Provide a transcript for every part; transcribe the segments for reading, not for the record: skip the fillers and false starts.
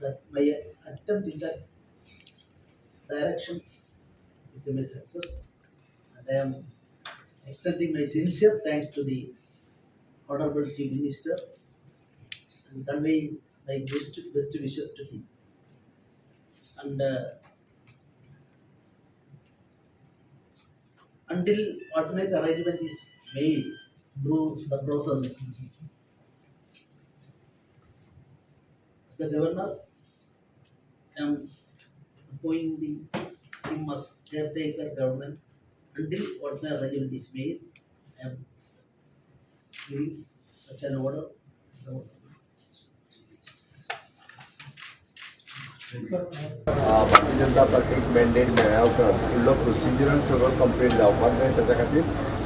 that my attempt in that direction become a success, and I am extending my sincere thanks to the Honorable Chief Minister and conveying my best wishes to him. And until alternate arrangement is made through the process, as the governor, I am appointing him as caretaker government until alternate arrangement is made. I am giving such an order to the Chief Minister. Bharatiya Janata पार्टीक mandate मेळ्ळ्या उपरांत फुडलो procedural सगळो complete जावपाक जाय. ताच्या खातीर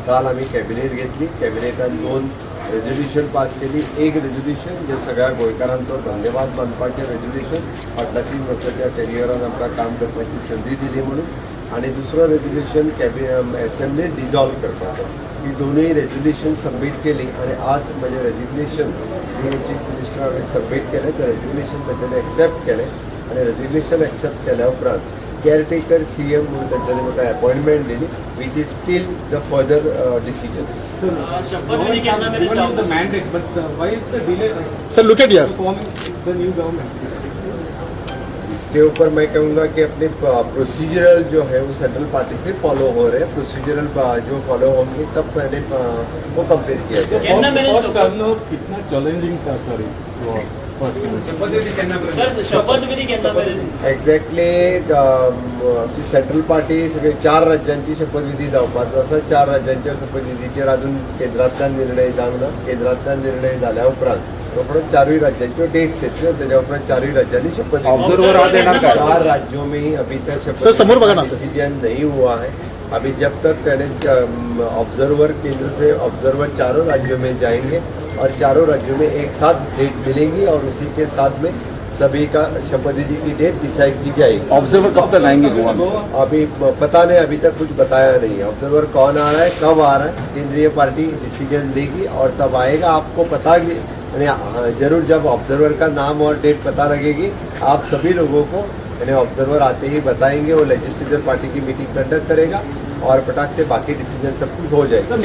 काल आमी कॅबिनेट घेतली. कॅबिनेटान दोन रेजोल्युशन पास केली. एक रेजोल्युशन जे सगळ्या गोंयकारांचो धन्यवाद मानपाचें रेजोल्युशन, फाटल्या 3 वर्साच्या टेन्युअरान आमकां काम करपाची संदी दिली म्हणून, आनी दुसरो रेजोल्युशन कॅबि एसेंब्ली डिजॉल्व करपाचो. ही दोनूय रेजोल्युशन सबमीट केली आनी आज म्हजें रेजिग्नेशन चीफ मिनिस्टर हांवें सबमीट केलें. तें रेजिग्नेशन तांच्यांनी एक्सेप्ट केलें आनी रेजिग्नेशन एक्सेप्ट केल्या उपरांत केअरटेकर सी एम म्हणून तांच्यांनी म्हाका अपॉयंटमेंट दिली, which is till the further decision. Sir, शपथविधी केन्ना मेरेन given you the जावपाची? Mandate, but why is the delay Sir, look at here. to forming the new government? इसके ऊपर मैं कहूँगा कि अपने प्रोसीजरल जो है वो सेंट्रल पार्टी से फॉलो हो रहे हैं. प्रोसीजरल जो फॉलो होंगे तब पहले वो कंप्लीट किया जाएगा. केन्ना मेरेन फर्स्ट टर्न कितना चैलेंजिंग था सर, फर्स्ट? सर, शपथविधी केन्ना मेरेन? एक्झॅक्टली, आमची सेंट्रल पार्टी सगळे चार राज्यांची शपथविधी जावपाचो आसा. चार राज्यांच्या शपथविधीचेर अजून केंद्रांतल्यान निर्णय जावंक ना. केंद्रांतल्यान निर्णय जाल्या उपरांत रोखडो चारूय राज्यांच्यो डेट्स येतल्यो. त्याच्या उपरांत चारूय राज्यांनी शपथ ऑब्झर्वर आज येणार काय? चार राज्यों में ही अभी तक सर, समोर बघा ना, शपथ सर. डिसीजन नहीं हुआ है. अभी जब तक पहले ऑब्जर्वर, केंद्र से ऑब्जर्वर चारों राज्यों में जाएंगे और चारों राज्यों में एक साथ डेट मिलेंगी और उसी के साथ में सभी का शपथविधि की डेट डिसाइड की जाएगी. ऑब्जर्वर कब तक आएंगे गोवा में? अभी पता नहीं, अभी तक कुछ बताया नहीं है. ऑब्जर्वर कौन आ रहा है, कब आ रहा है, केंद्रीय पार्टी डिसीजन लेगी और तब आएगा. आपको पता यानी हाँ, जरूर जब ऑब्जर्वर का नाम और डेट पता लगेगी, आप सभी लोगों को यानी ऑब्जर्वर आते ही बताएंगे. वो लेजिस्लेचर पार्टी की मीटिंग कंडक्ट करेगा और फटाक से बाकी डिसीजन सब कुछ हो जाएगा.